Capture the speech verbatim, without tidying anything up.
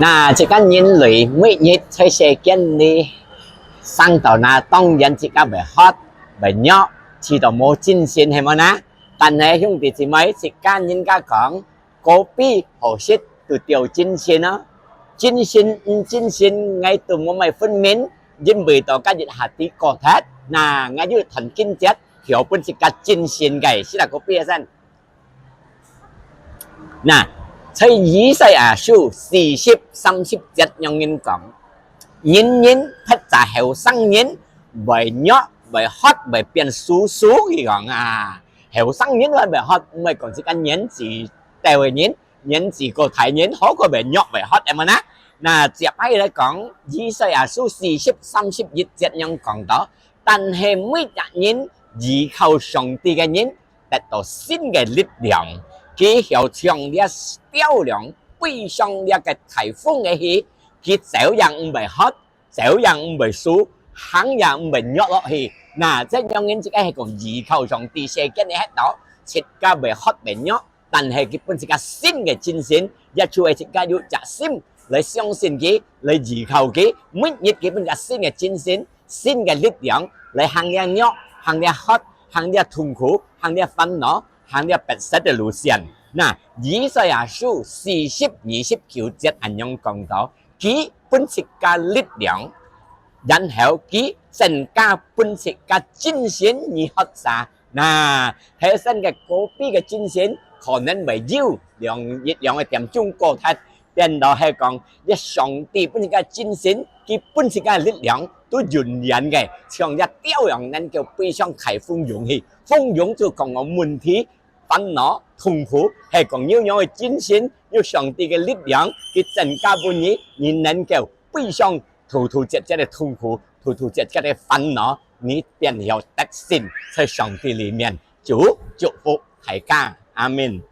那自家人類每日在世間裡生到那，當然自家會渴、會弱，試到無精神，係無呢？但係兄弟姊妹，自家人家講，果子好食都吊精神哦。精神毋精神，𠊎都無麼分明，因為到今日下底過忒，那𠊎又談經節，調分自家精神个，係啦，果子啊先。 那，在以賽亞書四十三十節仰形講：人人，特別後生人，會弱、會渴、會變瘦瘦，佢講啊。後生人會、會渴，毋係講自家年紀大个人，年紀過大人，好過會弱、會渴，係無呢？那接下來講，以賽亞書四十三十一節仰講到：但係每一人依靠上帝个人， 得到新个力量，佢曉像這鳥樣飛上這个大風个去，佢走也毋會渴，走也毋會瘦，行也毋會弱落去。那，這仰形自家係講依靠上帝世間个歇到，自家會渴會弱，但係佢分自家新个精神，也就係自家有隻心來相信佢，來依靠佢，每日佢分自家新个精神，新个力量，來行這弱，行這渴， 行這痛苦，行這煩惱，行這迫切个路線。那，以賽亞書四十二十九節恁樣講到：佢分自家力量，然後佢增加分自家精神而活着。那，後生个果子个精神可能會有兩一兩个點鐘過忒， 變到係講，這上帝分自家精神，佢分自家力量，都永遠个，像這鳥樣能夠飛上大風湧去。風湧就講个問題、煩惱、痛苦，係講有樣个精神，有上帝个力量，佢增加分你，你能夠飛上突突切切个痛苦，突突切切个煩惱，你便曉得勝在上帝裡面。主祝福大家，阿們。